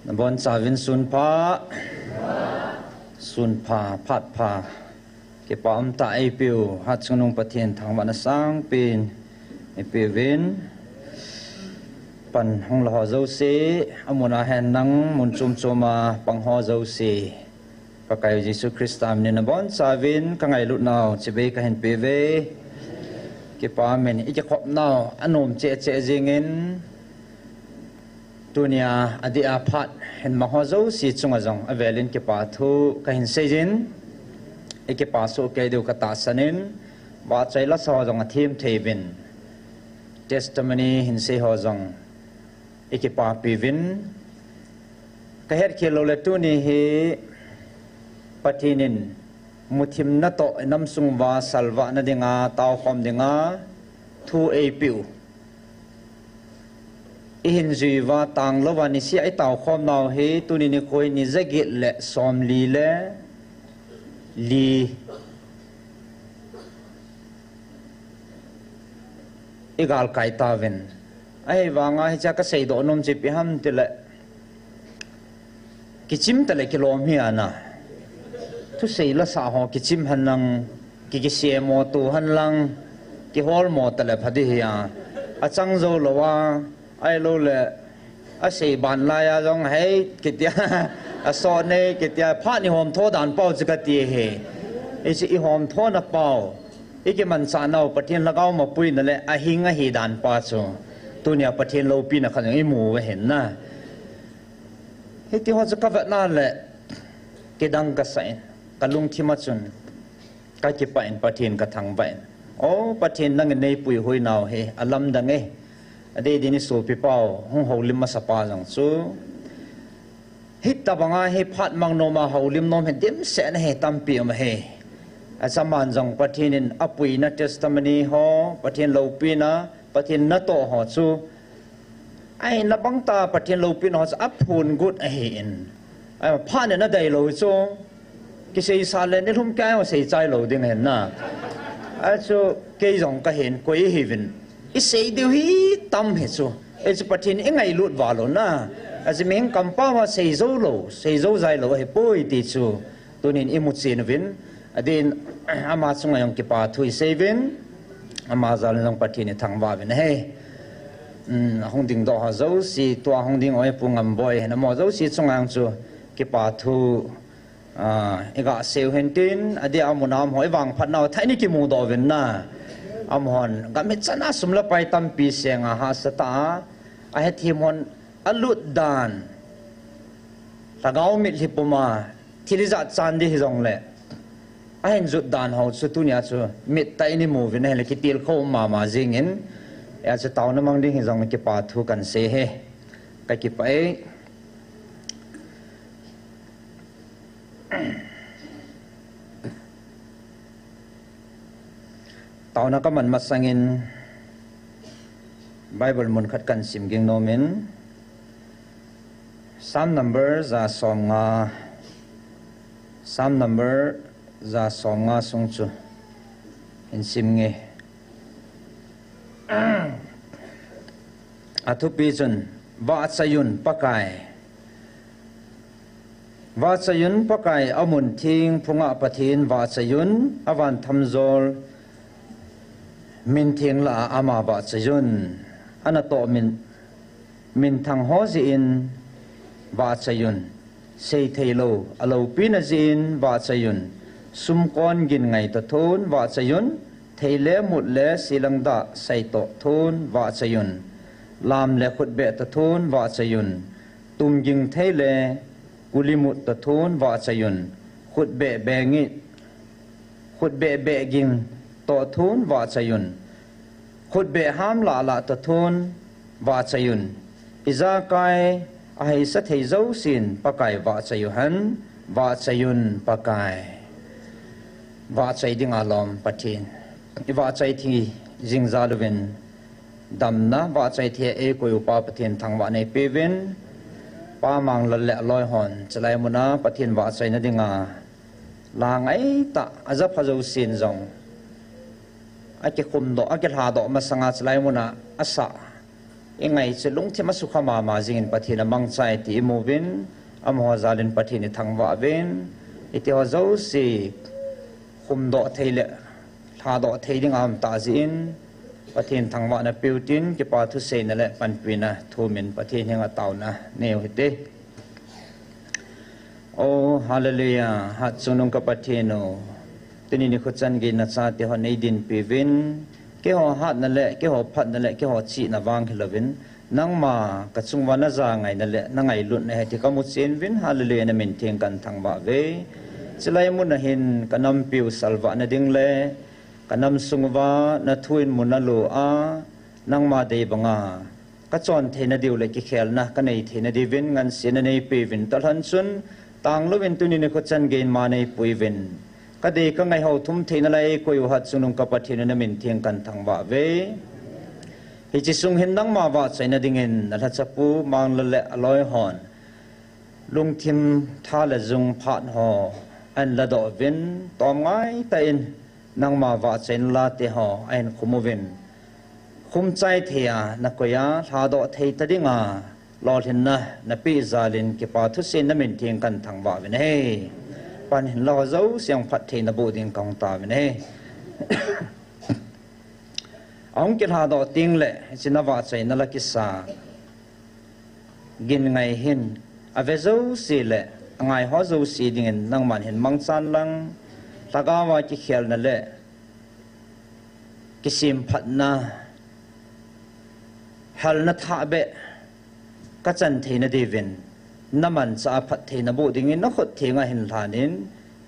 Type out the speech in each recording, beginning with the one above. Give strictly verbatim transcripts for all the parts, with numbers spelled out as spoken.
Nabonchauvin sunpha, sunpha, phatpha, kipa umtah eipeu, Hatchungnung Pathen thangvahna sangpen eipeuvin, pan hung laho jouse, amun ahin nang mun chom choma pangho jouse, Pakai Jesu Christa minin nabonchauvin kangailutnau chibai kahin peuve. Kipa min ikikhopnau anom cheh cheh jingin, tunia adeh a phat hin mangho jouse chunga jong avelin kipa thu kahin seijin, ikipa soh kei diu katahsanin, vahchoi lasaho jong athem theiuvin, testimony hin seiho jong ikipapiuvin, kahetkhel loule tuni hi Pathen in muthimna toh inam sunguva salvahna dinga taokhom dinga thu eipeu, ihin juiuva tanglouva nisea itaokhomnau hi tuni nikho ni jaget le somli le li igalkai tauvin. Ahivanga hichea kaseidoh nom chu ipi ham tile, kichim tale kilom hi ana. Thusei lasah ho kichim henlang, ki kisemo to henlang, kiholmo tale pha ding hi a. Achang jou louva, ahiloule asei ban laiya jong hei kitia, asoh nei kitia, phat ihomtho dan pau chu kati hi. Hiche ihomthona pau, ikimanchahnau Pathen lhagao mapuina le ahing ahi dan pa chu, tunia Pathen loupina khat jong imu uve hin na. Hitiho chu kavetna le kidang kasah in, kalungthima chun kakipah in, Pathen kathangvah in. O Pathen, nangin neipuihuinau hi alamdang e. Adeh din isopipau hung houlim masapa jong chu, hitobanga hi phat mang noma houlim nom hi dimset nahi tampi um ahi. Achaman jong Pathen in apuina testimony ho, Pathen loupina, Pathen natoh ho chu, ahinla bangtah Pathen loupina ho chu aphongot ahin, phat in adeilou chu, kiseisa le nilhum kei a seichai lou ding ahin na. Achu kei jong kahin koi ihiuvin, isei diu hi tam hi chu, hichu Pathen ingailut val u na. Achu mihem kampao a seijou lou, seijou jailou ahipoi ti chu tunin imuchen uvin, adin ama chunga jong kipa thu iseiuvin, ama jal in jong Pathen ithangvah uvin ahi. Ahung dingdoh ho jouse, tua hung ding ho Pu Ngamboi hin amaho jouse chunga jong chu kipa thu igaseiu hin tin, adeh a amuna amaho ivangphatnau thei in ikimudoh uvin na. Amahon gam hichan a sum le pai tampi senga hahsatah a ahethem hon alut dan, lhagao mitlhi puma thil ijat chan ding hijongle ahin jot dan ho chu tunia chu mittah in imu uvin ahile kitilkhou mama jingin, hijeh chun taona mang ding hijongle kipa thu kahin sei e. Kakipah e. Taona kaman masangin Bible mun khat kahin sim ging nomin, Psalm number ja somnga, Psalm number ja somnga sung chu hin sim inge. Athupi chun, vahchoiyun Pakai, vahchoiyun Pakai, amun theng phunga Pathen vahchoiyun, avan thamjol mintheng lah a ama vahchoiyun, anatoh min, minthang ho jeh in vahchoiyun, seitheilou aloupina jeh in vahchoiyun, sumkon gin ngaito thon vahchoiyun, thei le mut le silang dah saitoh thon vahchoiyun, lam le khutbeh toh thon vahchoiyun, tumging thei le kuli mut toh thon vahchoiyun, khutbeh bengit, khutbeh beh ging toh thon vahchoiyun, khutbeh ham lah lah toh thon vahchoiyun, ijakai aheisa thei jousen Pakai vahchoi uhen, vahchoiyun Pakai. Vahchoi dinga lom Pathen, ivahchoi thei jing jal uvin, damna vahchoi thei a eikoi upa Pathen thangvahna eipeuvin, Pa Manglal le aloi hon chulai muna Pathen vahchoina dinga la ngaitah a japha jousen jong akikhumdoh, akilhadoh masanga chulai muna asah I ngaicha lungthim a sukha mama jingin Pathen a mangcha e ti i mu uvin, amaho jal in Pathen i thangvah uvin, hiti ho jouse khumdoh thei le lhadoh thei ding a um tah jeh in, Pathen thangvahna peutin, kipa thuseina le panpina thumin Pathen henga taona neiu hite. Oh, hallelujah. Hatchungnung ka Pathen u, tuni nikho chan gei nachate ho nei dinpi uvin, keiho hatna le, keiho phatna le, keiho chihna vang hilouvin, nangma ka chunguva na jangaina le na ngailutna hi ti ka muchen uvin, hallelujah, na min theng kan thangvah uve. Chulai mun a hin ka nampiu salvah na ding le, ka nam sung uva na thu in mu na lo a, nangma dei banga ka chon theina diu le kikhelna ka nei theina diuvin ngansena nei peuvin, talhan chun tanglouvin tuni nikho chan gei in ma nei pui uvin, ka dei ka ngai ho thum theina lai koi u Hatchungnung ka Pathen u, na min theng kan thangvah uve. Hiche sung hin nangma vahchoina dingin na lhachapu Manglal le aloi hon lungthim tha le jung phat ho ahin ladoh uvin, tomngai tah in nangma vahchoina late ho ahin khum uvin, khumchai thei a na koi a, lhadoh thei ta dinga lolhinna na peh jal in kipa thuseina na min theng kan thangvah uvin ahi. Pan hinla ho jouse jong phattheina boh ding kahung taovin ahi. Ahung kilhadoh teng le, hiche na vahchoina la kisa gin ngai hin, ave jouse le angai ho jouse dingin nangman hin mangchan lang, lhagao a kikhelna le kisemphatna, halna thah beh ka chan theina diuvin, na manchah a phattheina boh dingin na khut thenga hin lhan in,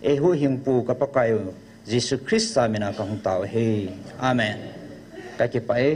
eihuhhingpu ka Pakai u Jesu Christa mina kahung tao ahi. Amen. Ka kipah e.